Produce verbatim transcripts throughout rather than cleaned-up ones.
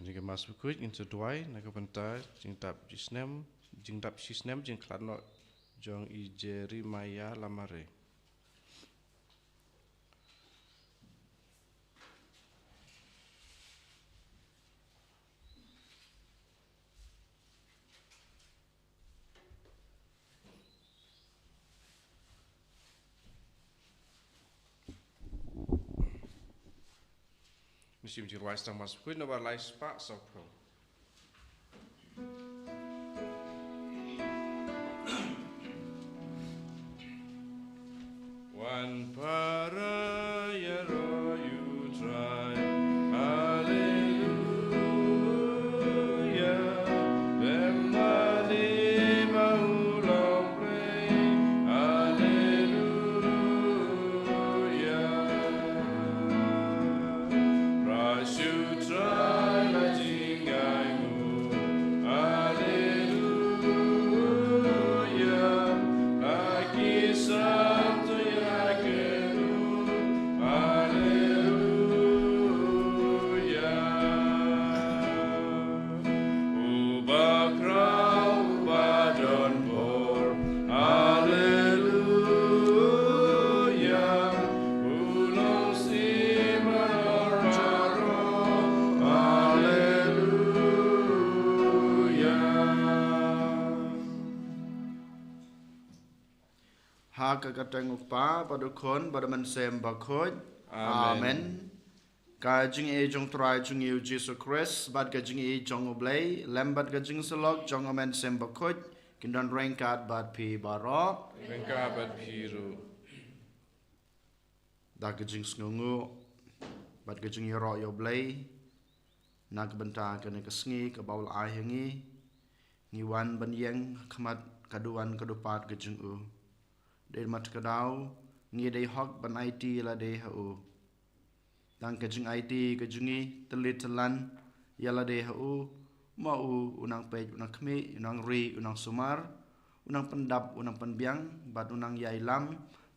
Jong ka Mass Bakhuid ngin sa duwai na ka bynta jingdap shisnem, jingdap shisnem jingkhlad noh jong i Jeremiah Lamare. Mynsiem jingduwai sa tang Mass Bakhuid, nombar lai spah saw phew. Wan para ïaroh ïa u Trai. Haleluya. Bym mane ma u long Blei. Haleluya. Pra shu Trai la jngai nguh. Haleluya. Ba ki santo ïa kyrkhu. Haleluya. Uba khraw, uba don bor. Haleluya. U long siem halor baroh. Haleluya. Ha ka kyrteng u Kpa bad u Khun bad u Mynsiem Bakhuid. Amen. Amen. Ka jingïeit jong u Trai jong ngi u Jisu Khrist bad ka jingïeit jong u Blei lem bad ka jingsyllok jong u Mynsiem Bakhuid kin don ryngkat bad phi baroh. Ryngkat bad phi ruh. Da ka jingsngewnguh bad ka jingïaroh ïa u Blei na ka bynta kane ka sngi kaba u la ai ha ngi, ngi wan ban ïeng ha khmat ka duwan ka dupat ka jong u. Dei ma ta ka daw ngi dei hok ban aiti ïa lade ha u. Tang ka jingaiti ka jong ngi tylli tyllan ïa lade ha u, ma u u nang peit, u nang khmih, u nang ri, u nang sumar, u nang pyndap, u nang pynbiang bad u nang ïai lam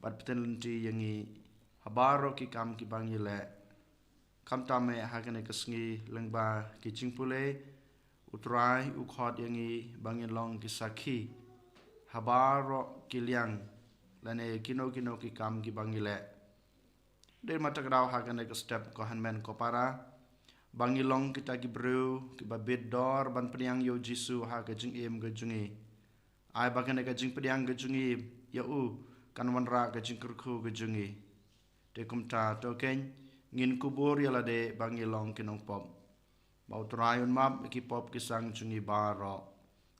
bad pyntip lynti ïa ngi ha baroh ki kam kiba ngi leh. Khamtam eh ha kane ka sngi lyngba ki jingpule, u Trai u khot ïa ngi ba ngin long ki sakhi ha baroh ki liang lane kino kino ki kam kiba ngi leh. Dei ma ta ka daw ha kane ka step ko hynmen ko para, ba ngi long kita ki briew kiba bit dor ban pdiang ïa u Jisu ha ka jingim ka jong ngi. Ai ba kane ka jingpdiang ka jong ngi ïa u kan wanrah ka jingkyrkhu ka jong ngi. Te kumta to keiñ ngin kubur ïa lade ba ngi long ki nongpop, ba u Trai un map ïa ki pop ki sang jong ngi baroh.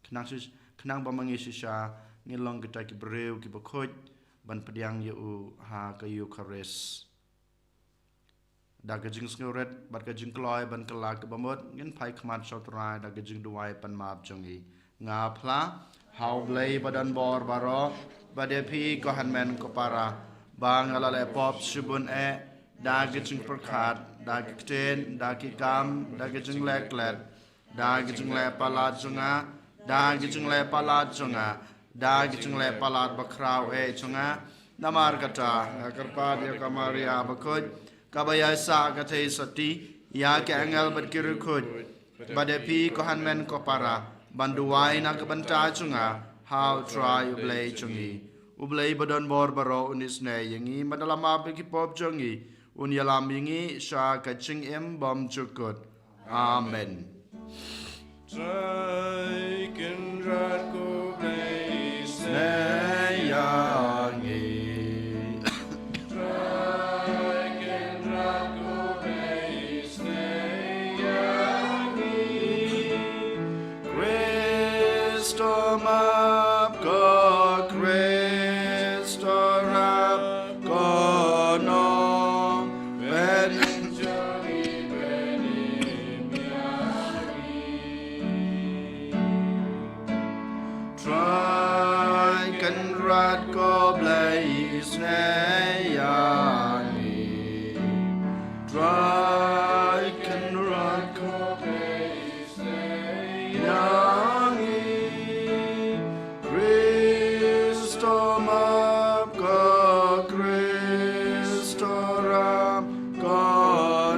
Khnang shi-, khnang ba ma ngi shisha ngin long kita ki briew kiba khuid ban pdiang ïa u ha ka Eukharist. Da ka jingsngewrit bad ka jingkloi ban kylla kaba mut ngin phai khmat sha u Trai da ka jingduwai pan map jong ngi. Nga phla ha u Blei ba don bor baroh, bad ïa phi ko hynmen ko para, ba nga la leh pop shibun eh, da ka jingpyrkhat, da ka ktien, da ki kam, da ka jingleh klet, da ka jingleh palat jong nga, da ka jingleh palat jong nga, da ka jingleh palat bakhraw eh jong nga. Namar kata nga kyrpad ïa ka Maria bakhuid, kaba ïaisah ka theisotti ïa ki angel bad ki riewkhuid, bad ïa phi ko hynmen ko para, ban duwai na ka bynta jong nga ha u Trai u Blei jong ngi. U Blei ba don bor baroh un isynei ïa ngi, bad da la map ïa ki pop jong ngi un ïalam ïa ngi sha ka jingim bymjukut. Amen. Trai Kynrad ko Blei isynei ïa ngi. Trai Kynrad ko Blei isynei ïa ngi. Khrist to map ko, Khrist to rap ko, nongpynim jong ngi pynim ïa ngi. Trai Kynrad ko Blei isynei ïa ngi. Trai Kynrad ko Blei isynei ïa ngi. Khrist to map ko, Khrist to rap ko,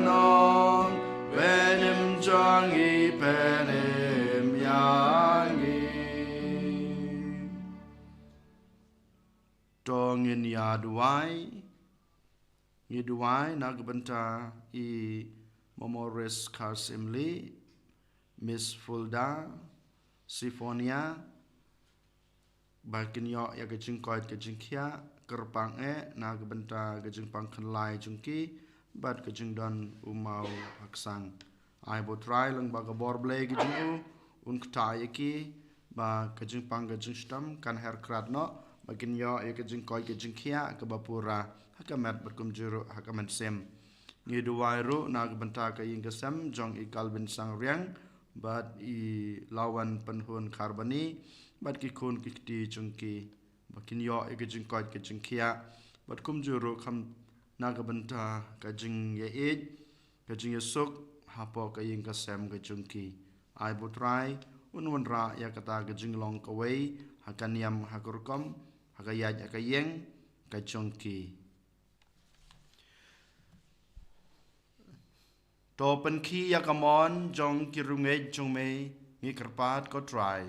nongpynim Jong i phelim ïa ngi. To ngin ïa duwai. Ngi duwai na ka bynta i Mama Res Kharsimli, Miss Fulda, Siphonia, ba kin ïoh ïa ka jingkoit ka jingkhiah, kyrpang eh na ka bynta ka jingpang khyllai jong ki bad ka jingdon u maw ha ka sang. Ai ba U Trai lyngba ka bor Blei ka jong u, un kta ïa ki ba ka jingpang ka jingshitom kan her krad noh, ba kin ïoh ïa ka jingkoit ka jingkhiah kaba pura ha ka met bad kumjuh ruh ha ka mynsiem. Ngi duwai ruh na ka bynta ka ïing ka sem jong i Calvin Sangriang bad i Lawan Pynhun Kharbani bad ki khun ki kti jong ki, ba kin ïoh ïa ka jingkoit ka jingkhiah bad kumjuh ruh kham na ka bynta ka jingïaieit ka jingïasuk hapoh ka ïing ka sem ka jong ki. Ai ba U Trai un wanrah ïa kata ka jinglong kawei ha ka niam ha ka rukom, ha ka ïaid ha ka ïeng ka jong ki. To pynkhih ïa ka mon jong ki riewngeit jong me, ngi kyrpad ko Trai.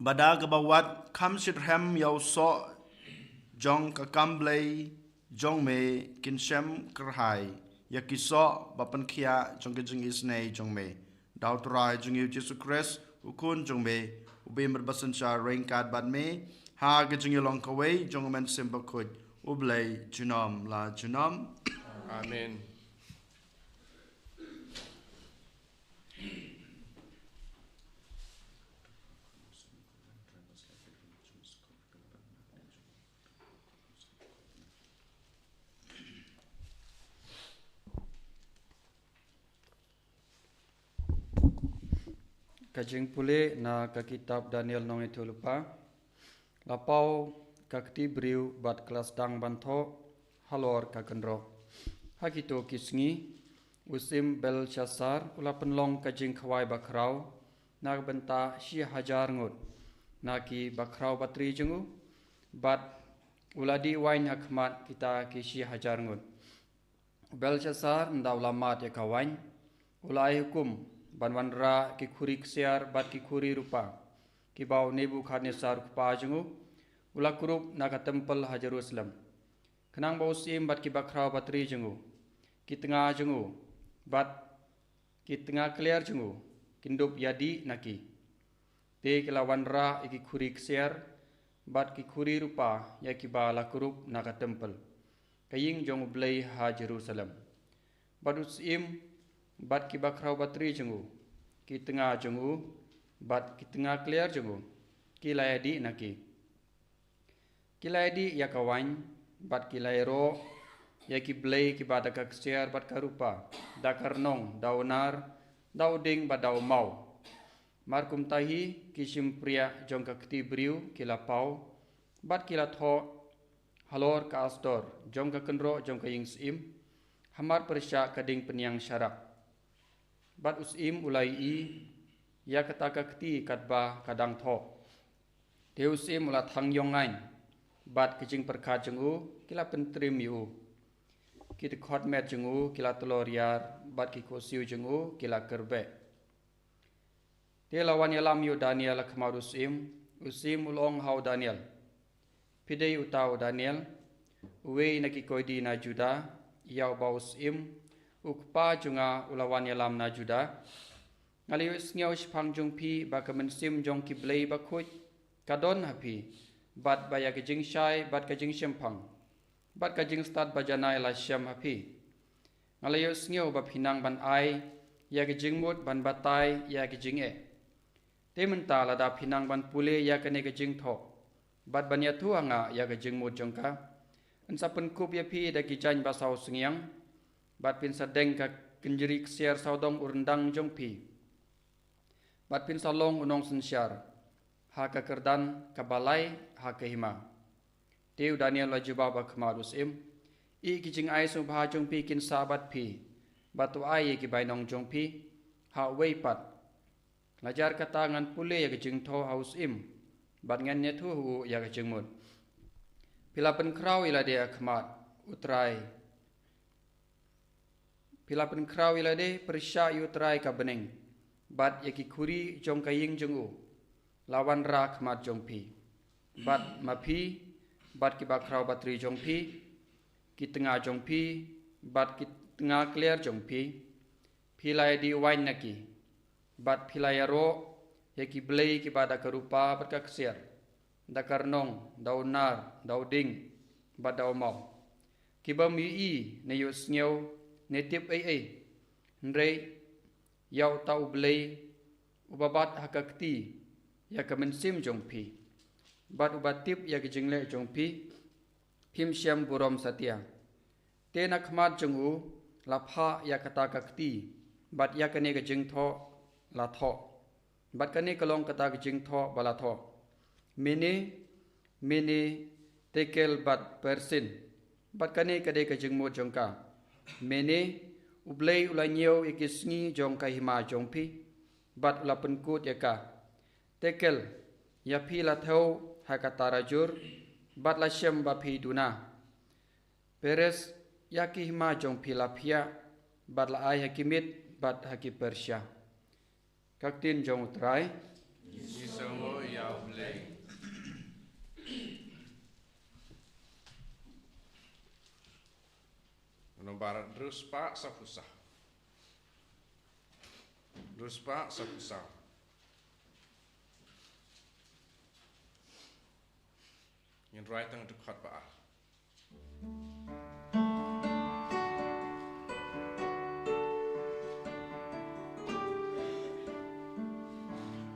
Ba da kaba wat kham shitrhem ïa u soh jong ka kam Blei jong me, kin shem kyrhai ïa ki soh ba pynkhiah jong ka jingisynei jong me. Da U Trai jong ngi U Jisu Khrist, U Khun jong me, uba im bad synshar ryngkat bad me ha ka jingïalong kawei jong U Mynsiem Bakhuid, U Blei junom la junom. Amen. Ka jingpule na ka kitab Daniel Nongïathuhlypa. La paw ka kti briew bad ka la sdang ban thoh halor ka kynroh. Ha kito ki sngi, u syiem Belshassar u la pynlong ka jingkhawai bakhraw na ka bynta shi hajar ngut na ki bakhraw batri jong u, bad u la dih waiñ ha khmat kita ki shi hajar ngut. U Belshassar, ynda u la mad ïa ka waiñ, u la ai hukum ban wanrah ki khuri ksiar bad ki khuri rupa kiba u Nebukhadnessar u kpa jong u u la kurup na ka templ ha Jerusalem, khnang ba u syiem bad ki bakhraw batri jong u, ki tnga jong u bad ki tnga kliar jong u kin dup ïadih na ki. Te ki la wanrah ïa ki khuri ksiar bad ki khuri rupa ïa kiba la kurup na ka templ, ka ïing jong U Blei ha Jerusalem. Bad u syiem bad ki bakhraw batri jong u, ki tnga jong u bad ki tnga kliar jong u, ki la ïadih na ki. Ki la ïadih ïa ka waiñ bad ki la ïaroh ïa ki blei kiba da ka ksiar bad ka rupa, da ka rnong, da u nar, da u dieng bad da u maw. Markumta hi ki shympriah jong ka kti briew ki la paw bad ki la thoh halor ka asdor jong ka kynroh jong ka ïing syiem, hamar pyrshah ka dieng pynïaid sharak. Bad u syiem u la ïohi ïa kata ka kti katba ka dang thoh. Te u syiem u la thang ïong ngaiñ, bad ki jingpyrkhat jong u ki la pyntriem ïa u. Ki dkhot met jong u ki la tlor ïar, bad ki khohsiew jong u ki la kyrbeh. Te la wan ïalam ïa u Daniel ha khmat u syiem. U syiem u la ong ha u Daniel, Phi dei uta u Daniel, uwei na ki koidi na Juda, ïa uba u syiem u kpa jong nga u la wan ïalam na Juda? Nga la ïohsngew shaphang jong phi ba ka mynsiem jong ki blei bakhuid ka don ha phi, bad ba ïa ka jingshai bad ka jingshemphang bad ka jingstad bajanai la shem ha phi. Nga la ïohsngew ba phi nang ban ai ïa ka jingmut ban batai ïa ka jingeh. Te mynta lada phi nang ban pule ïa kane ka jingthoh bad ban ïathuh ha nga ïa ka jingmut jong ka, yn sa pynkup ïa phi da ki jaiñ ba saw synñiang, bad phin sa deng ka kynjri ksiar sawdong u ryndang jong phi, bad phin sa long u nongsynshar ha ka kyrdan kaba lai ha ka hima. Te u Daniel u la jubab ha khmat u syiem, Ïa ki jingai sngewbha jong phi kin sah bad phi, bad to ai ïa ki bainong jong phi ha uwei pat. La jar kata ngan pule ïa ka jingthoh ha u syiem, bad ngan ïathuh ha u ïa ka jingmut. Phi la pynkhraw ïa lade ha khmat U Trai, Phi la pynkhraw ïa lade pyrshah ïa U Trai ka bneng, bad ïa ki khuri jong ka ïing jong u la wanrah khmat jong phi. Bad ma phi, bad ki bakhraw batri jong phi, ki tnga jong phi, bad ki tnga kliar jong phi, phi la ïa die waiñ na ki, bad phi la ïaroh ïa ki blei kiba da ka rupa bad ka ksiar, da ka rnong, da u nar, da u ding, bad da u maw. Ki bym ïohi ne ïohsngew ne tip ei ei. Hynrei ïa uta U Blei uba bat ha ka kti ïa ka mynsiem jong phi, bad uba tip ïa ki jingleh jong phi, phim shym burom satia. Te na khmat jong u la phah ïa kata ka kti, bad ïa kane ka jingthoh la thoh, bad kane ka long kata ka jingthoh ba la thoh: Mene, mene, tekel bad persin. Bad kane ka dei ka jingmut jong ka: Mene, U Blei u la ñiew ïa ki sngi jong ka hima jong phi, bad u la pynkut ïa ka. Tekel, ïa phi la thew ha ka tarajur, bad la shem ba phi duna. Peres, ïa ki hima jong phi la phiah, bad la ai ha ki Mit bad ha ki Persia. Ka ktien jong U Trai. Ngi sngew ïa U Blei. Nombar hynriew spah saphew saw. Hynriew spah saphew saw. Ngin rwai tang dkhot ba ar.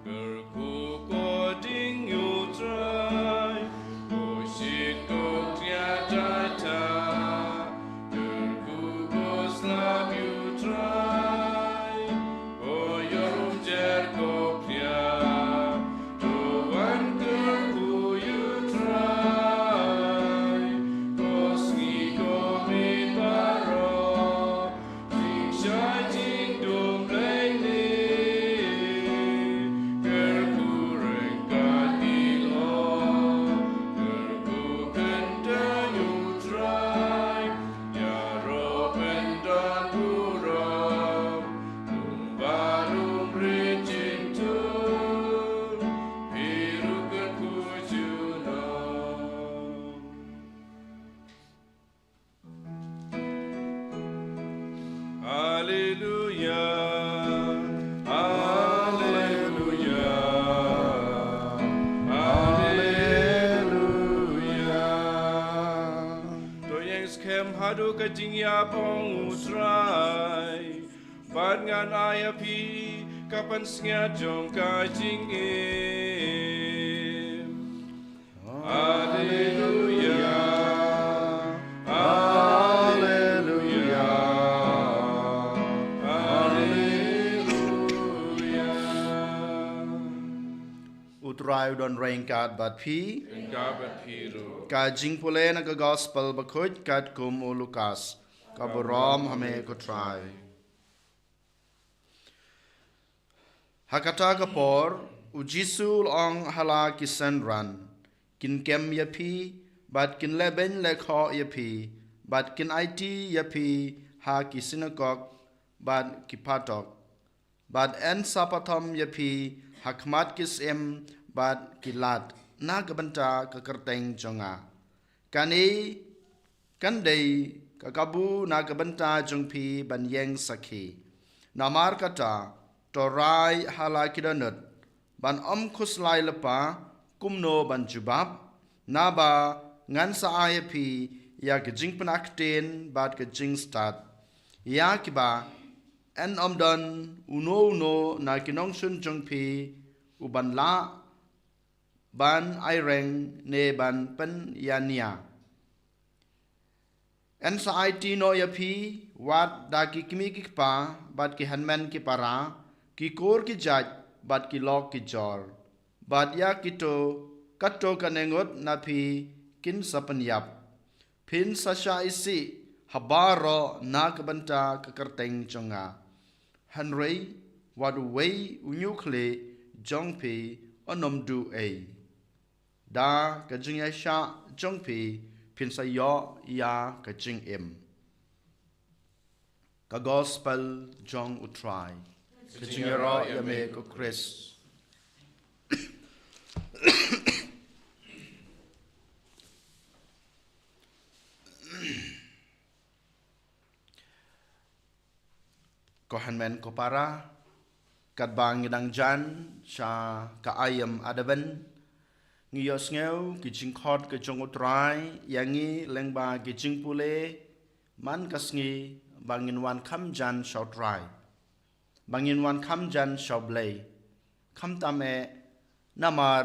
Kyrkhu ko ding ïa U Trai, ko shit ko khriat da ta. Kyrkhu ko slap ïa U Trai, ko ïoh jer ko khriat. To wan kyrkhu ïa U Trai, ko sngi ko miet baroh. Jingshai jingdum Blei ne, kyrkhu ryngkat ki lok, kyrkhu kyntang ïa U Trai, ïaroh pyndon burom, lum ba lum rit jingtun, phi ruh kyrkhu junom. Alleluia, alleluia, alleluia. To ïeng skhem haduh ka jingïap, ong U Trai, bad ngan ai ïa phi ka pansngiat jong ka jingim. Alleluia, alleluia, alleluia. U Trai u don ryngkat bad phi. Ryngkat bad phi ruh. Ka jingpule na ka Gospel bakhuid katkum u Lukas. Ka burom ha me ko Trai. Ha kata ka por, U Jisu u la ong ha la ki synran: Kin kem ïa phi, bad kin leh beiñ leh khoh ïa phi, bad kin aiti ïa phi ha ki synagog bad ki phatok, bad yn sa pathom ïa phi ha khmat ki syiem bad ki lad na ka bynta ka kyrteng jong nga. Kane kan dei ka kabu na ka bynta jong phi ban ïeng sakhi. Namar kata, to rai ha la ki dohnud, ban ym khuslai lypa kumno ban jubab, naba ngan sa ai ïa phi ïa ka jingpyni ktien bad ka jingstad. Ïa kiba yn ym don uno uno na ki nongshun jong phi u ban lah ban ai reng ne ban pynïania. Yn sa aiti noh ïa phi wat da ki kmie ki kpa, bad ki hynmen ki para, ki kur ki jait, bad ki lok ki jor. Bad ïa kito, kato kane ngut na phi kin sa pynïap. Phin sa shah isih ha baroh na ka bynta ka kyrteng jong nga. Hynrei wat uwei u ñiuhkhlieh jong phi un ym duh ei. Da ka jingïaishah jong phi phin sa ïoh ïa ka jingim. Ka Gospel jong U Trai. Ka jingïaroh ïa me ko Khrist. Ko hynmen ko para, katba ngi dang jan sha ka aïom Advent, ngi ïohsngew ki jingkhot ka jong U Trai ïa ngi lyngba ki jingpule man ka sngi ba ngin wan kham jan sha U Trai, ba ngin wan kham jan sha U Blei. Khamtam eh, namar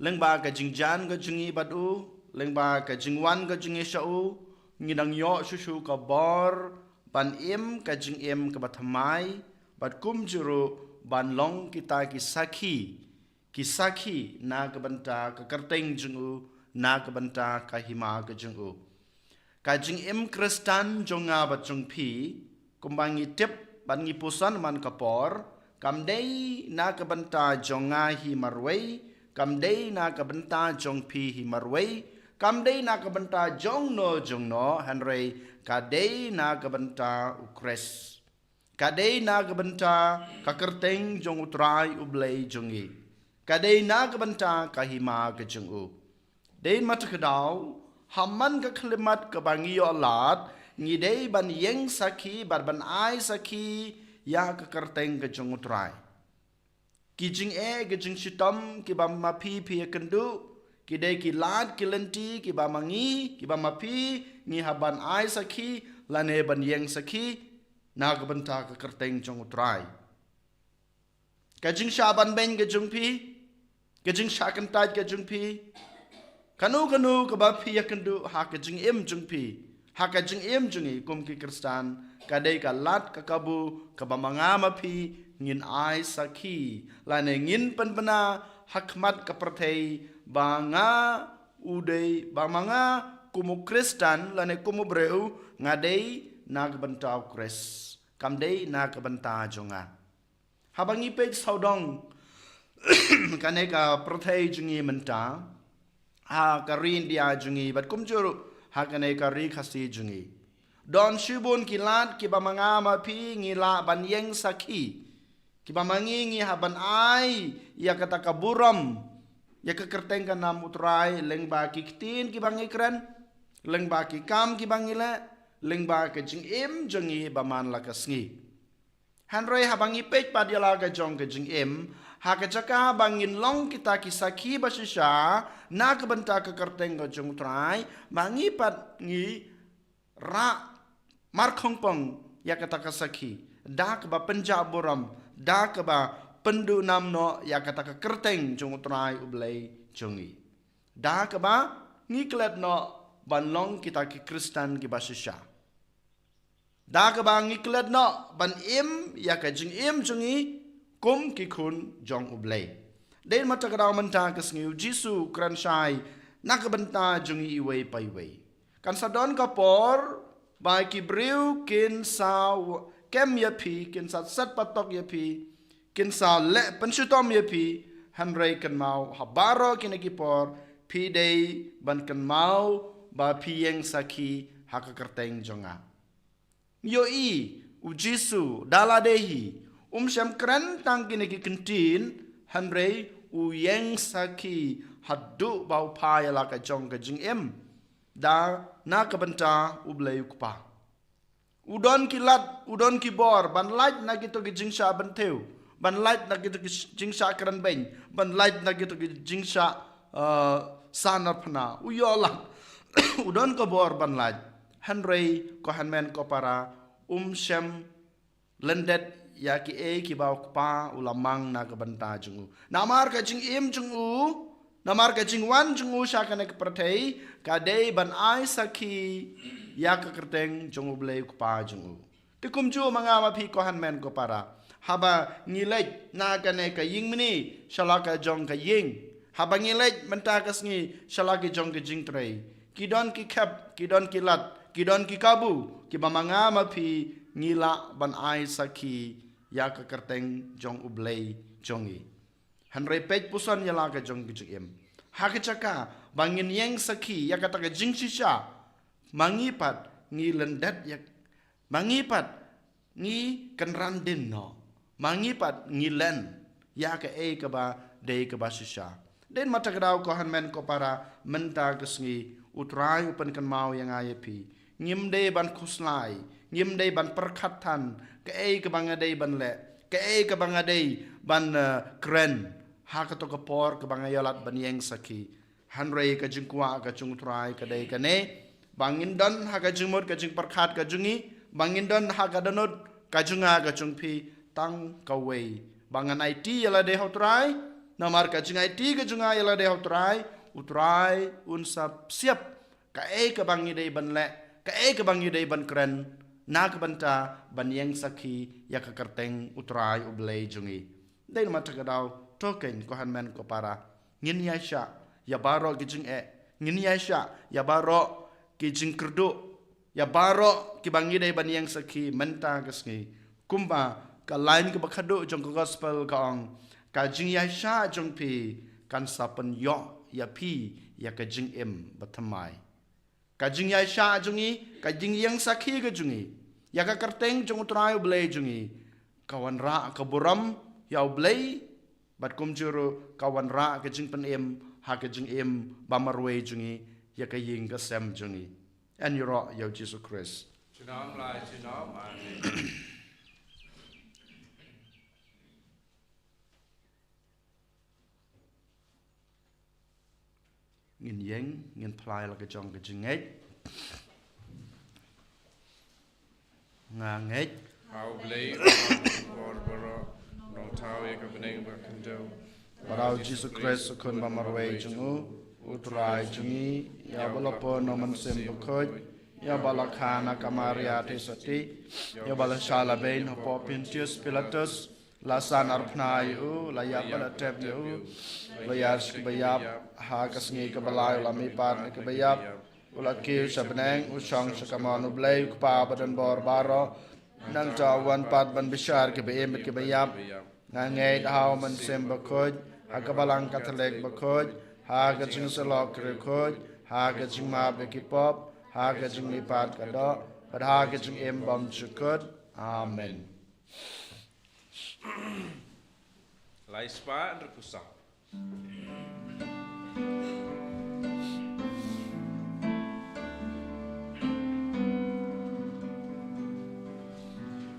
lyngba ka jingjan ka jong ngi bad u, lyngba ka jingwan ka jong ngi sha u, ngi dang ïoh shuh shuh ka bor ban im ka jingim kaba thymmai, bad kumjuh ruh ban long kita ki sakhi, ki sakhi na ka bynta ka kyrteng jong u, na ka bynta ka hima ka jong u. Ka jingim Khristan jong nga bad jong phi, kumba ngi tip bad ngi puson man ka por, kam dei na ka bynta jong nga hi marwei, kam dei na ka bynta jong phi hi marwei, kam dei na ka bynta jong no jong no, hynrei ka dei na ka bynta U Khrist. Ka dei na ka bynta ka kyrteng jong U Trai U Blei jong ngi. Ka dei na ka bynta ka hima ka jong u. Dei ma ta ka daw, ha man ka khyllipmat kaba ngi ïoh lad, ngi dei ban ïeng sakhi bad ban ai sakhi ïa ka kyrteng ka jong U Trai. Ki jingeh, ki jingshitom kiba ma phi phi ïakynduh, ki dei ki lad ki lynti kiba ma ngi, kiba ma phi ngi hap ban ai sakhi lane ban ïeng sakhi na ka bynta ka kyrteng jong U Trai. Ka jingshah banbeiñ ka jong phi, ka jingshah kyntait ka jong phi, kano kano kaba phi ïakynduh ha ka jingim jong phi, ha ka jingim jong ngi kum ki Khristan, ka dei ka lad ka kabu kaba ma nga ma phi ngin ai sakhi lane ngin pynbna ha khmat ka pyrthei ba nga u dei, ba ma nga kum u Khristan lane kum u briew nga dei na ka bynta U Khrist, kam dei na ka bynta jong nga. Haba ngi peit sawdong kane ka pyrthei jong ngi mynta, ha ka ri India jong ngi bad kumjuh ruh ha kane ka ri Khasi jong ngi, don shibun ki lad kiba ma nga ma phi ngi lah ban ïeng sakhi, kiba ma ngi ngi hap ban ai ïa kata ka burom ïa ka kyrteng ka nam U Trai lyngba ki ktien kiba ngi kren, lyngba ki kam kiba ngi leh, lyngba ka jingim jong ngi ba man la ka sngi. Hynrei haba ngi peit pat ïa la ka jong ka jingim, ha ka jaka ba ngin long kita ki sakhi ba shisha na ka bynta ka kyrteng ka jong U Trai, ba ngi pat ngi rah markhongpong ïa kata ka sakhi da kaba pynjah burom, da kaba pynduhnam noh ïa kata ka kyrteng jong U Trai U Blei jong ngi, da kaba ngi klet noh ban long kita ki Khristan kiba shisha, da kaba ngi klet noh ban im ïa ka jingim jong ngi kum ki khun jong U Blei. Dei ma ta ka daw mynta ka sngi U Jisu u kren shai na ka bynta jong ngi iwei pa iwei. Kan sa don ka por ba ki briew kin sa kem ïa phi, kin sa set patok ïa phi, kin sa leh pynshitom ïa phi, hynrei kynmaw ha baroh kine ki por phi dei ban kynmaw ba phi ïeng sakhi ha ka kyrteng jong nga. Ïohi, U Jisu da lade hi um shym kren tang kine ki kyntien, hynrei u ïeng sakhi haduh ba u phah ïa la ka jong ka jingim da na ka bynta U Blei U Kpa. U don ki lad, u don ki bor ban lait na kito ki jingshah bynthiew, ban lait na kito ki jingshah kren beiñ, ban lait na kito ki jingshah, uh, sahnarphna. U ïoh lad, u don ka bor ban lait. Hynrei ko hynmen ko para, um shym lyndet ïa kiei kiba U Kpa u la mang na ka bynta jong u. Namar ka jingim jong u, namar ka jingwan jong u sha kane ka pyrthei ka dei ban ai sakhi ïa ka kyrteng jong U Blei U Kpa jong u. Te kumjuh ma nga ma phi ko hynmen ko para, haba ngi leit na kane ka ïing mane sha la ka jong ka ïing, haba ngi leit mynta ka sngi sha la ka jong ka jingtrei, ki don ki khep, ki don ki lad, ki don ki kabu kiba ma nga ma phi ngi lah ban ai sakhi ïa ka kyrteng jong U Blei jong ngi. Hynrei peit puson ïa la ka jong ka jingim, ha ka jaka ba ngin ïeng sakhi ïa kata ka jingshisha, ma ngi pat ngi lyndet ïa, ma ngi pat ngi kynran dien noh. Ma ngi pat ngi len ïa kaei kaba dei kaba shisha. Dei namar kata ka daw ko hynmen ko para, mynta ka sngi U Trai u pynkynmaw ïa nga ïa phi. Ngim dei ban khuslai, ngim dei ban pyrkhat than kaei kaba nga dei ban leh, kaei kaba nga dei ban, eh, kren ha kato ka por kaba nga ïalap ban ïeng sakhi. Hynrei ka jingkwah ka jong U Trai ka dei kane, ba ngin don ha ka jingmut ka jingpyrkhat ka jong ngi, ba ngin don ha ka dohnud ka jong nga ka jong phi tang kawei, ba ngan aiti ïa lade ha U Trai. Namar ka jingaiti ka jong nga ïa lade ha U Trai, U Trai un sa siap kaei kaba ngi dei ban leh, kaei kaba ngi dei ban kren, na ka bynta ban ïeng sakhi ïa ka kyrteng U Trai U Blei jong ngi. Dei namar kata ka daw, to keiñ ko hynmen ko para, ngin ïaishah ïa baroh ki jingeh, ngin ïaishah ïa baroh ki jingkyrduh, ïa baroh kiba ngi dei ban ïeng sakhi mynta ka sngi. Kumba ka lain kaba khadduh jong ka gospel ka ong, ka jingïaishah jong phi kan sa pynïoh ïa phi ïa ka jingim bathymmai. Ka jingïaishah jong ngi, ka jingïeng sakhi ka jong ngi ïa ka kyrteng jong U Trai U Blei jong ngi, ka wanrah ka burom ïa U Blei, bad kumjuh ruh ka wanrah ka jingpynim ha ka jingim ba marwei jong ngi, ïa ka ïing ka sem jong ngi. Yn ïaroh ïa U Jisu Khrist. Junom la junom, amen. Ngin ïeng, ngin phla ïa la ka jong ka jingngeit. Nga ngeit ha U Blei, U Kpa uba bor baroh, u nongthaw ïa ka bneng bad ka khyndew, bad ha U Jisu Khrist, U Khun ba marwei jong u, U Trai jong ngi, ïa uba la pun na U Mynsiem Bakhuid, ïa uba la kha na ka Maria Theisotti, ïa uba la shah labeiñ hapoh Pontius Pilatus, la san arphna ïa u, la ïap bad la tep ïa u, la ïar sha kaba ïap, ha ka sngi kaba lai u la mihpat na kiba ïap, u la kiew sha bneng, u shong sha kamon U Blei U Kpa ba don bor baroh. Nangta u wan pat ban bishar kiba im bad kiba ïap. Nga ngeit ha U Mynsiem Bakhuid, ha ka Balang Katholik bakhuid, ha ka Jingïasyllok ki riewkhuid, ha ka jingmap ïa ki pop, ha ka jingmihpat ka doh, bad ha ka jingim bymjukut. Amen. Lai spah hynriewphew saw.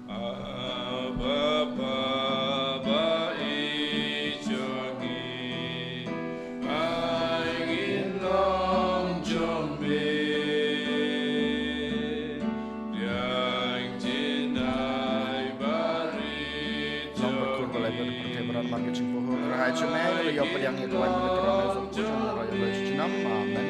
Abba, Baba, i jong ngi, ai ngin long jong me. Biang jinai barit jong ngi. Amen.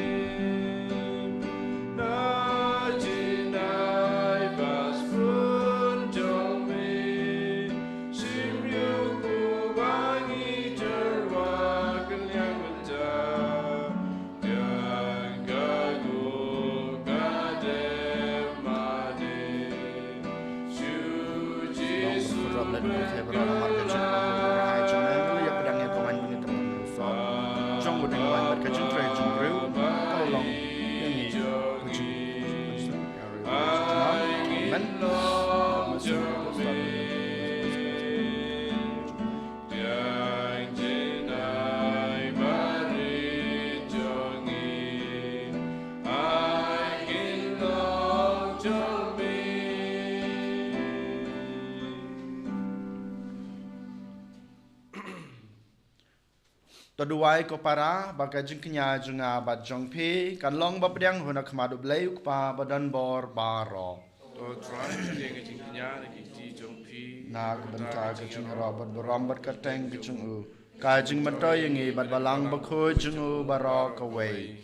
To duwai ko para, ba ka jingkñia jong nga bad jong phi kan long ba pdiang ha khmat U Blei U Kpa ba don bor baroh. To Trai, pdiang ka jingkñia na ki kti jong phi, na ka bynta ka jingïaroh bad burom bad ka kyrteng ka jong u, ka jingmyntoi ïa ngi bad Balang Bakhuid jong u baroh kawei.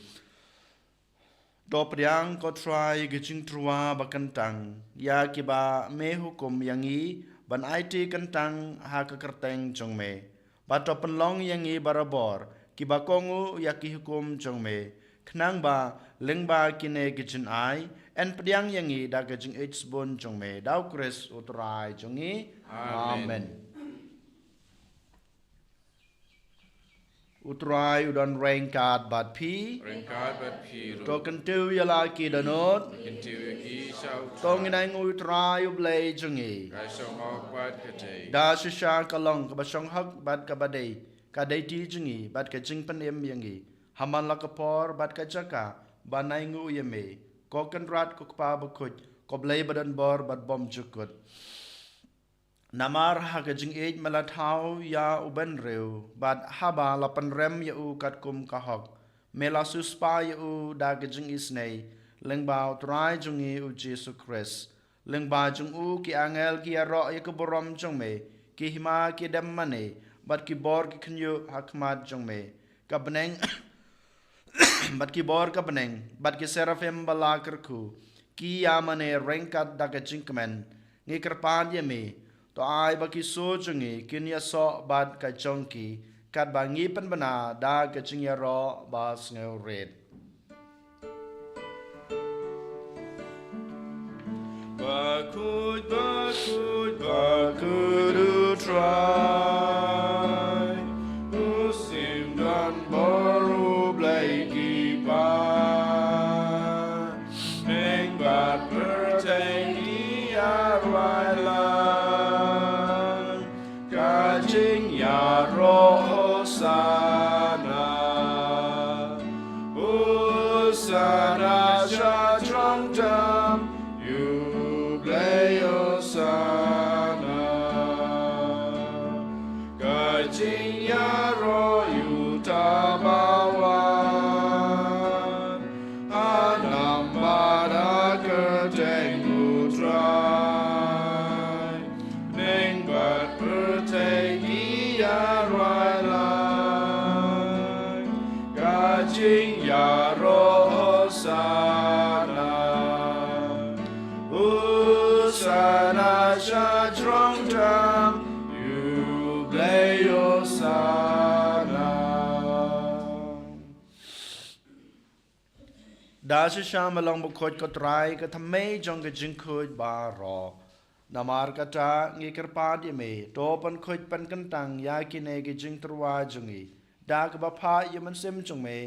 To pdiang ko Trai ka jingtyrwa ba kyntang ïa kiba me hukum ïa ngi ban aiti kyntang ha ka kyrteng jong me. Bad to pynlong ïa ngi barabor kiba kohnguh ïa ki hukum jong me, khnang ba lyngba kine ki jingai yn pdiang ïa ngi da ka jingïeit sbun jong me. Da U Khrist U Trai jong ngi. Amen. Amen. U Trai u don ryngkat bad phi. Ryngkat bad phi ruh. To kyntiew ïa la ki dohnud. Kyntiew ïa ki sha u Trai. To ngin ainguh ïa u Trai u Blei jong ngi. Ka shong hok bad ka dei. Da shisha ka long kaba shong hok bad kaba dei ka dei ti jong ngi bad ka jingpynim ïa ngi ha man la ka por bad ka jaka ban ainguh ïa me, ko Kynrad, ko Kpa bakhuid, ko Blei ba don bor bad bymjukut. Namar ha ka jingïeit me la thaw ïa u bynriew, bad haba la pynrem ïa u katkum ka hok, me la siewspah ïa u da ka jingisynei lyngba u Trai jong ngi u Jisu Khrist. Lyngba jong u ki angel ki ïaroh ïa ka burom jong me, ki hima ki dem mane, bad ki bor ki khynñiuh ha khmat jong me. Ka bneng bad ki bor ka bneng bad ki seraphim ba la kyrkhu, ki ïa mane ryngkat da ka jingkmen. Ngi kyrpad ïa me, to ai ba ki sur jong ngi kin ïasoh bad ka jong ki, katba ngi pynbna da ka jingïaroh ba sngewrit. Bakhuid, bakhuid, bakhuid u Trai, u sim don bor, u Blei ki Pa. Bneng bad pyrthei ki ïa rwai lang, ka jingïaroh Hosana. Hosana sha jrong tam, ïa u Blei Hosana. Ka jingïaroh ïa uta ba wan ha nam bad ha kyrteng u Trai. Bneng bad pyrthei ki ïa rwai lang, ka jingïaroh Hosana. Hosana sha jrong tam, ïa u Blei Hosana. Da shisha me long bakhuid ko Trai, ka thymmei jong ka jingkhuid baroh. Namar kata ngi kyrpad ïa me, to pynkhuid pynkyntang ïa kine ki jingtyrwa jong ngi da kaba phah ïa u Mynsiem jong me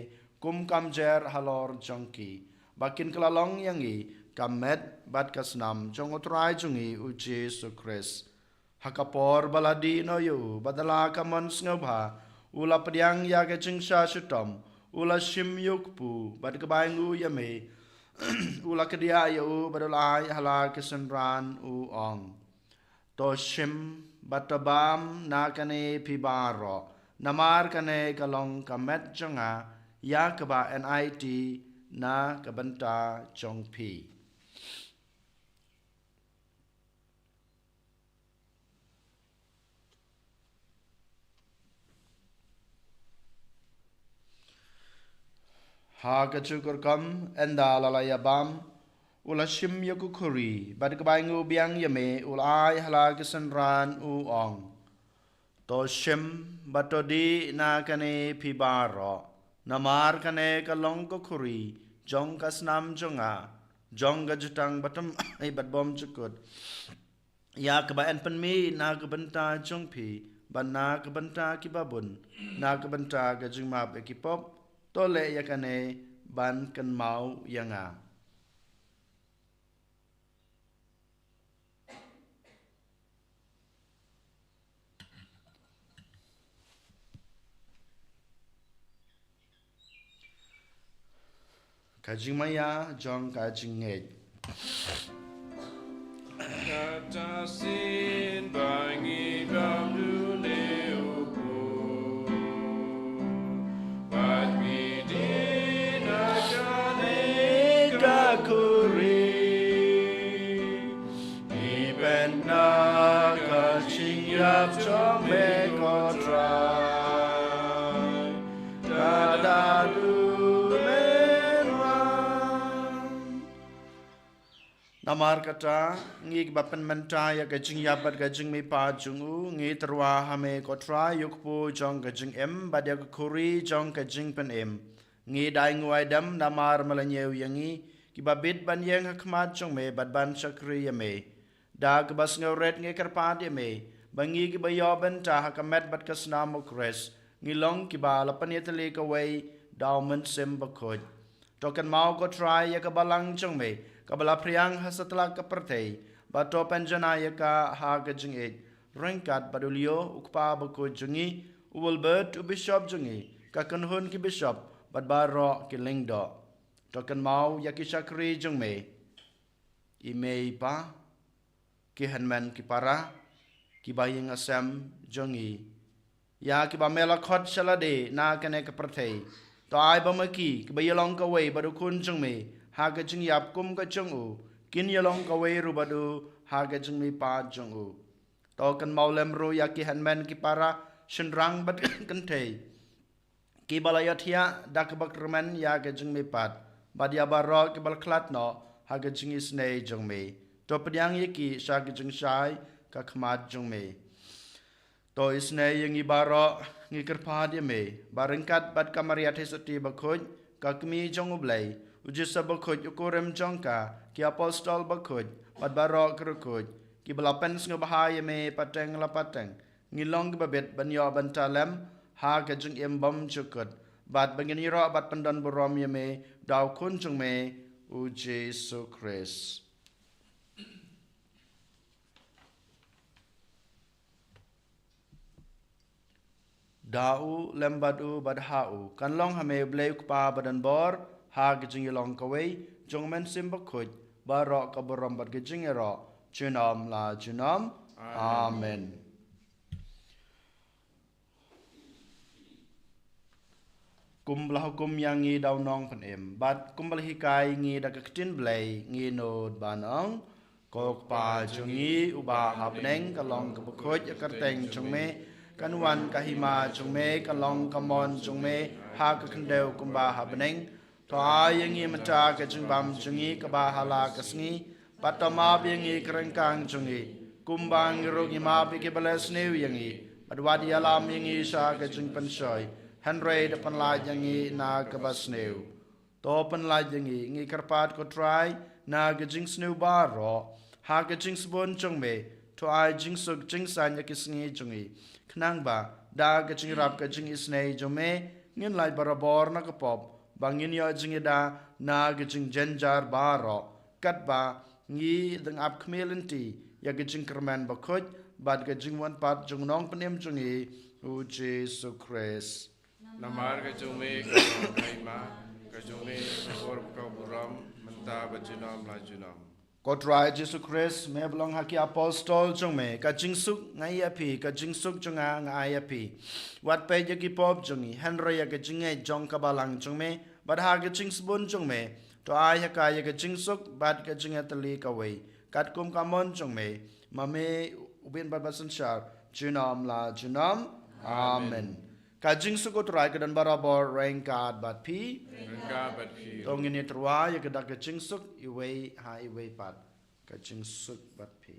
kum ka mjer halor jong ki, ba kin kylla long ïa ngi ka met bad ka snam jong u Trai jong ngi u Jisu Khrist. Ha ka por ba la dih noh ïa u bad da la ka mon sngewbha, u la pdiang ïa ka jingshah shitom, u la shim ïa u kpu bad kaba ainguh ïa me, u la kdiah ïa u bad u la ai ha la ki synran, u ong: To shim bad to bam na kane phi baroh, namar kane ka long ka met jong nga, ïa kaba yn aiti na ka bynta jong phi. Ha kajuh ka rukom, ynda la la ïa bam, u la shim ïa ka khuri bad kaba ainguh biang ïa me, u la ai ha la ki synran, u ong: To shim bad to dih na kane phi baroh, namar kane ka long ka khuri jong ka snam jong nga, jong ka jutang ba thymmai bad bymjukut, ïa kaba yn pynmih na ka bynta jong phi bad na ka bynta kiba bun, na ka bynta ka jingmap ïa ki pop. To leh ïa kane ban kynmaw ïa nga. Ka jingmaïa jong ka jingngeit. Kata shisien ba ngi bam dune u Blei, bad ngi dih na kane ka khuri, ngi pynbna ka jingïap jong me ko Trai, da haduh men wan. Namar kata, ngi kiba pynmynta ïa ka jingïap bad ka jingmihpat jong u, ngi tyrwa ha me ko Trai ïa u kpu jong ka jingim bad ïa ka khuri jong ka jingpynim. Ngi da ainguh aidem namar me la ñiew ïa ngi kiba bit ban ïeng ha khmat jong me bad ban shakri ïa me. Da kaba sngewrit ngi kyrpad ïa me ba ngi kiba ïoh bynta ha ka met bad ka snam u Khrist, ngi long kiba la pynïatylli kawei da u Mynsiem Bakhuid. To kynmaw ko Trai ïa ka balang jong me, kaba la phriang ha satlak ka pyrthei, bad to pynjanai ïa ka ha ka jingïeit, ryngkat bad u Leo, u kpa bakhuid jong ngi, u Wilbert, u bishop jong ngi, ka kynhun ki bishop, bad baroh ki lyngdoh. To kynmaw ïa ki shakri jong me, i mei i pa, ki hynmen ki para, kiba ïing ki sem jong ngi, ïa kiba me la khot sha lade na kane ka pyrthei. To ai ba ma ki, kiba ïalong kawei bad u Khun jong me ha ka jingïap kum ka jong u, kin ïalong kawei ruh bad u ha ka jingmihpat jong u. To kynmaw lem ruh ïa ki hynmen ki para, shynrang bad kynthei, kiba la ïathiah da kaba kyrmen ïa ka jingmihpat, bad ïa baroh kiba la khlad noh ha ka jingisynei jong me. To pdiang ïa ki sha ka jingshai ka khmat jong me. To isynei ïa ngi baroh, ngi kyrpad ïa me, ba ryngkat bad ka Maria Theisotti Bakhuid, ka Kmie jong U Blei, u Joseph Bakhuid, u kurim jong ka, ki apostol bakhuid, bad baroh ki riewkhuid, kiba la pynsngewbha ïa me pateng la pateng, ngin long kiba bit ban ïoh bynta lem ha ka jingim bymjukut, bad ba ngin ïaroh bad pyndonburom ïa me da u Khun jong me, u Jisu Khrist. Da u, lem bad u, bad ha u, kan long ha me U Blei U Kpa badonbor, ha ka jingïalong kawei jong U Mynsiem Bakhuid, baroh ka burom bad ka jingïaroh, junom la junom. Amen. Amen. Kumba la hukum ïa ngi da u Nongpynim, bad kumba la hikai ngi da ka ktien Blei, ngin nud ban ong: Ko Kpa jong ngi uba ha bneng, ka long kaba khuid ïa ka kyrteng jong me, kan wan ka hima jong me, kan long ka mon jong me, ha ka khyndew kumba ha bneng. To ai ïa ngi mynta ka jingbam jong ngi kaba ha la ka sngi, bad to map ïa ngi ka ryngkang jong ngi, kumba ngi ruh ngi map ïa kiba leh sniew ïa ngi, bad wat ïalam ïa ngi sha ka jingpynshoi, hynrei to pynlait ïa ngi na kaba sniew. To pynlait ïa ngi, ngi kyrpad ko Trai, na ka jingsniew baroh, ha ka jingsbun jong me, to ai jingsuk jingsaiñ ïa ki sngi jong ngi, khnang ba da ka jingïarap ka jingisynei jong me, ngin lait barabor na ka pop, ba ngin ïoh jingïada na ka jingjynjar baroh, katba ngi dang ap khmih lynti ïa ka jingkyrmen bakhuid bad ka jingwan pat jong u Nongpynim jong ngi, u Jisu Khrist. Namar ka jong me ka long ka hima, ka jong me ka por, ka burom, mynta bad junom la junom. Ko Trai Jisu Khrist, me ba la ong ha ki apostol jong me: Ka jingsuk nga ai ïa phi, ka jingsuk jong nga nga ai ïa phi. Wat peit ïa ki pop jong ngi, hynrei ïa ka jingngeit jong ka balang jong me, bad ha ka jingsbun jong me, to ai ha ka ïa ka jingsuk bad ka jingïatylli kawei, katkum ka mon jong me. Ma me u bin bad ba synshar, junom la junom. Amen. Amen. Ka jingsuk u Trai ka don barabor ryngkat bad phi. Ryngkat bad phi. To ngin ïa tyrwa ïa ka da ka jingsuk, iwei ha iwei pat. Ka jingsuk bad phi.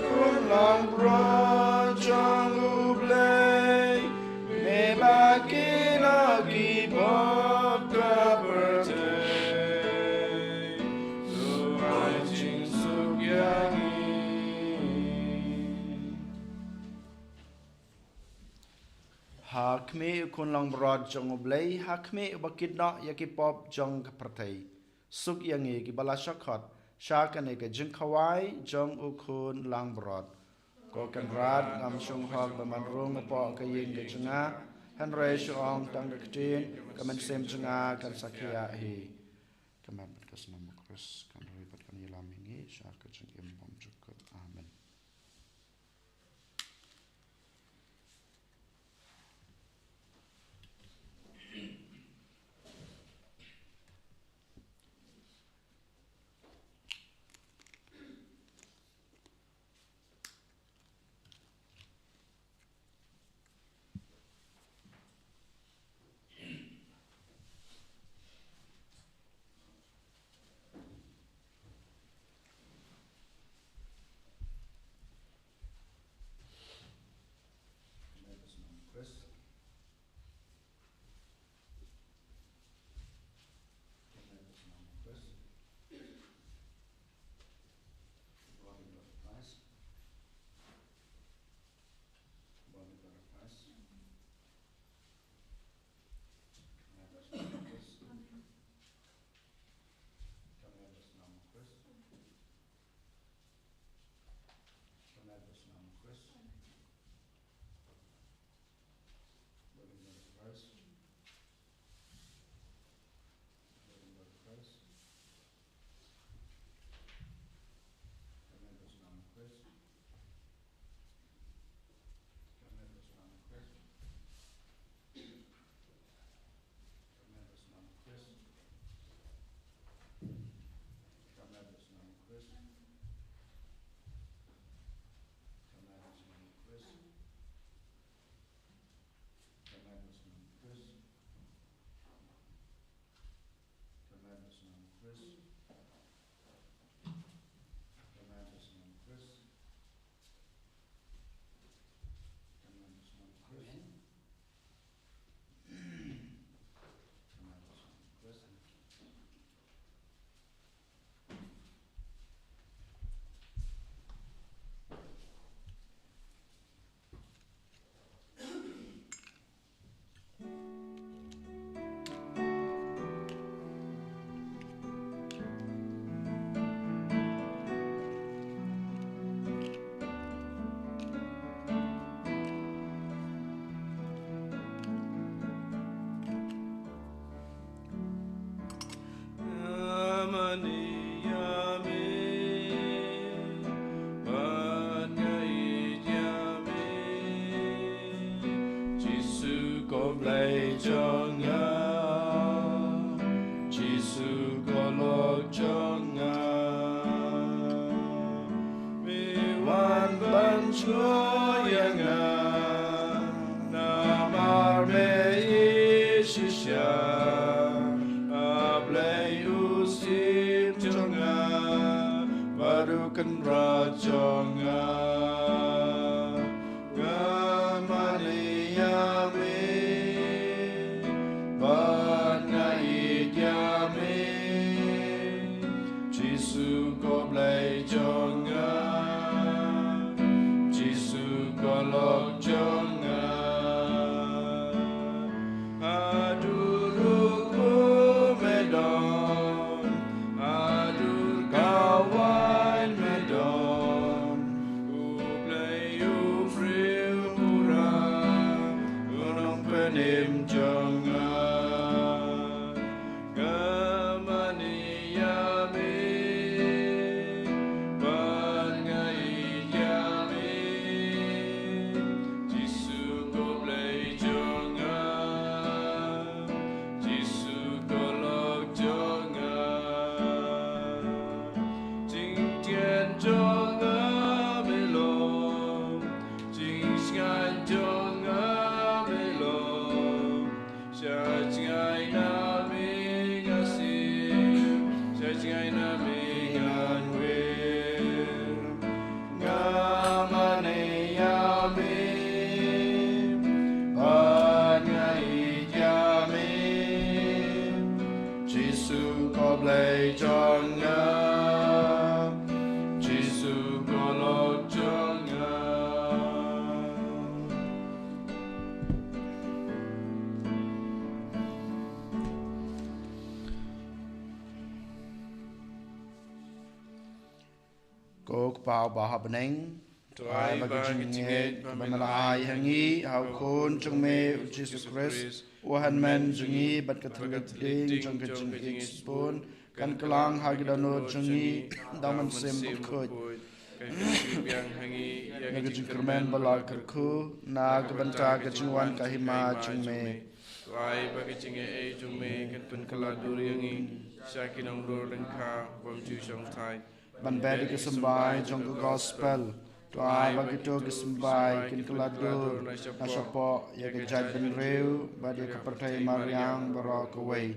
Khun langbrot jong U Blei, me ba ki la ki bok ka pyrthei, to ai jingsuk ïa ngi. Ha khmih u Khun langbrot jong U Blei, ha khmih uba kit noh ïa ki pop jong ka pyrthei, suk ïa ngi kiba la shah khot sha kane ka jingkhawai jong u Khun langbrot. Ko Kynrad, ngam shong hok ban wan rung hapoh ka ïing ka jong nga, hynrei shu ong tang ka ktien, ka mynsiem jong nga kan sa khiah hi. Ka met bad ka snam u Khrist kan ri bad kan ïalam ïa ngi sha ka jingim bymjukut. Amen. Blei jong nga, Jisu ko lok jong nga. Me wan ban sngewthuh ïa nga, namar me ïeit shisha. A Blei u syiem jong nga, bad u kynrad jong nga. Nga mane ïa me, bad nga ïeit ïa me. Jisu ko Blei jong nga, Jisu ko lok jong nga. Haduh ruh kumno me don, haduh kawei me don. U Blei u briew u rai, u nongpynim jong nga. Nga mane ïa me, bad nga ïeit ïa me. Jisu ko Blei jong nga, Jisu ko lok jong nga. Jingthiang jong nga me long, jingsngewthuh jong nga me long. Sha jngai na me nga sngewthuh, sha jngai na me ngan wer. Nga mane ïa me, bad nga ïeit ïa me. Jisu ko Blei jong nga, Jisu ko lok jong nga. Ko Kpa uba ha bneng, to ai ba ka jingngeit ba me la ai ha ngi ha u Khun jong me u Jisu Khrist, u hynmen jong ngi, bad ka thylliej ding jong ka jingïeit sbun, kan kylla ha ki dohnud jong ngi da u Mynsiem Bakhuid. Kan kyntu biang ha ngi ïa ka jingkyrmen ba la kyrkhu na ka bynta ka jingwan ka hima jong me. To ai ba ka jingaiei jong me kan pynkylla dur ïa ngi sha ki nongdur lyngkha bym ju shongthait. Ban beh ïa ka symbai jong ka gospel. To ai ba kito ki symbai kin kylla dur na shapoh ïa ka jaitbynriew bad ïa ka pyrthei mariang baroh kawei.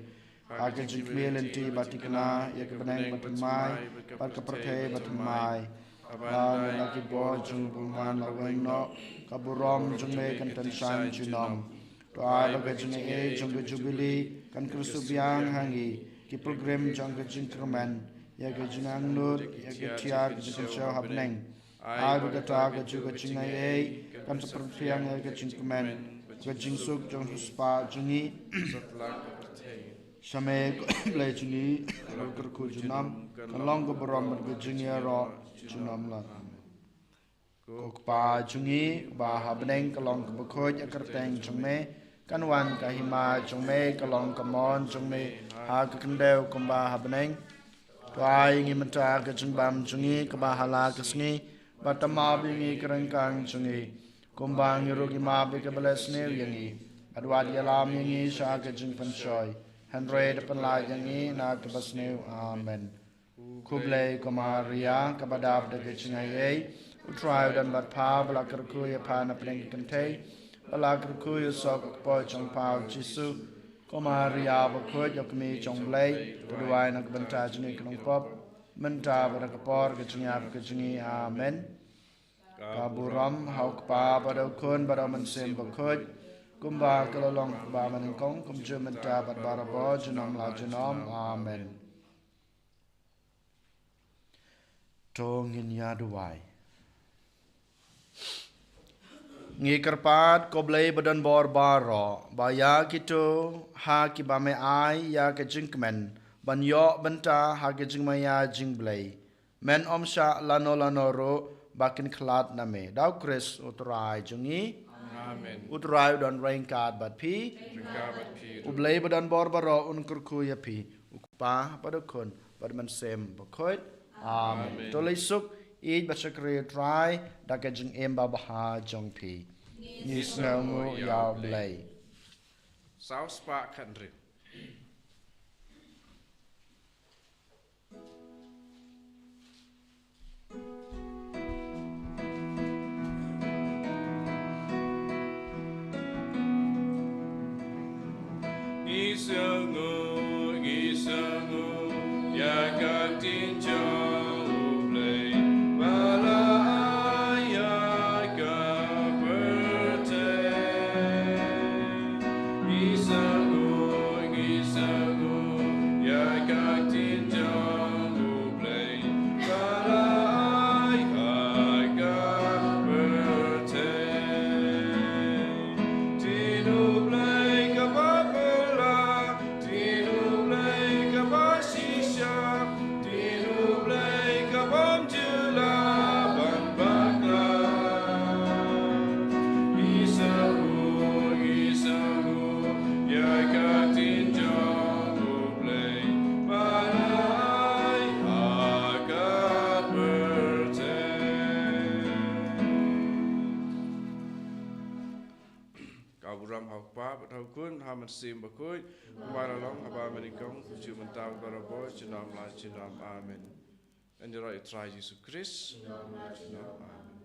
Ha ka jingkmie lynti ba thikna ïa ka bneng ba thymmai bad ka pyrthei ba thymmai. Haba na ki bor jong u bymman la weng noh, ka burom jong me kan tynshaiñ junom. To ai ba ka jingaiei jong ka jubili kan kyrsuh biang ha ngi ki pilgrim jong ka jingkyrmen ïa ka jingangnud ïa ka tiar ka jingkynshew ha bneng. Ai ba kata kajuh ka jingaiei kan sa pynphriang ïa ka jingkmen, ka jingsuk jong u riewspah jong ngi. Sha me ko Blei jong ngi, ka kyrkhu junom, kan long ka burom bad ka jingïaroh junom lad. Ko Kpa jong ngi uba ha bneng, ka long kaba khuid ïa ka kyrteng jong me, kan wan ka hima jong me, ka long ka mon jong me ha ka khyndew kumba ha bneng. To ai ïa ngi mynta ka jingbam jong ngi kaba ha la ka sngi, bad to map ïa ngi ka ryngkang jong ngi, kumba ngi ruh ngi map ïa kiba leh sniew ïa ngi. Bad wat ïalam ïa ngi sha ka jingpynshoi, hynrei to pynlait ïa ngi na kaba sniew. Amen. Khublei ko Maria, kaba dap da ka jingaiei, U Trai u don bad pha, ba la kyrkhu ïa pha na pdeng ki kynthei, ba la kyrkhu ïa u soh ka kpoh jong pha u Jisu. Ko Maria bakhuid, ïa ka kmie jong U Blei, to duwai na ka bynta jong ngi ki nongpop, mynta bad ha ka por ka jingïap ka jong ngi. Amen. Ka burom ha u Kpa bad ha u Khun bad ha u Mynsiem Bakhuid, kumba ka la long ha kaba nyngkong, kumjuh mynta bad barabor, junom la junom. Amen. To ngin ïa duwai. Ngi kyrpad ko Blei ba don bor baroh, ba ïa kito ha kiba me ai ïa ka jingkmen ban ïoh bynta ha ka jingmaïa jong U Blei, men ym shah lano lano ruh ba kin khlad na me. Da u Khrist U Trai jong ngi. Amen. U Trai u don ryngkat bad phi. Ryngkat bad phi ruh. U Blei ba don bor baroh un kyrkhu ïa phi. U Kpa bad u Khun bad u Mynsiem Bakhuid. Amen. Amen. To leit suk, ïeit bad shakri U Trai da ka jingim babha jong phi. Ngi sngewnguh ïa U Blei. Saw spah khathynriew. Ngi sngewnguh, ngi sngewnguh ïa ka ktien jong U Blei ba la ai ha ka pyrthei. Ngi sngewnguh, ngi sngewnguh ïa ka ktien jong U Blei ba la ai ha ka pyrthei. Ktien U Blei kaba phylla, ktien U Blei kaba shisha, ktien U Blei kabym ju lah ban bakla. Ngi sngewnguh, ngi sngewnguh ïa ka ktien jong U Blei ba la ai ha ka pyrthei. Ka burom ha U Kpa bad ha U Khun, ha U Mynsiem Bakhuid, kumba la long ha ba mynnyngkong, kumjuh mynta, barabor, junom la junom. Amen. Ngan ïaroh ïa U Trai Jisu Khrist. Junom la junom. Amen.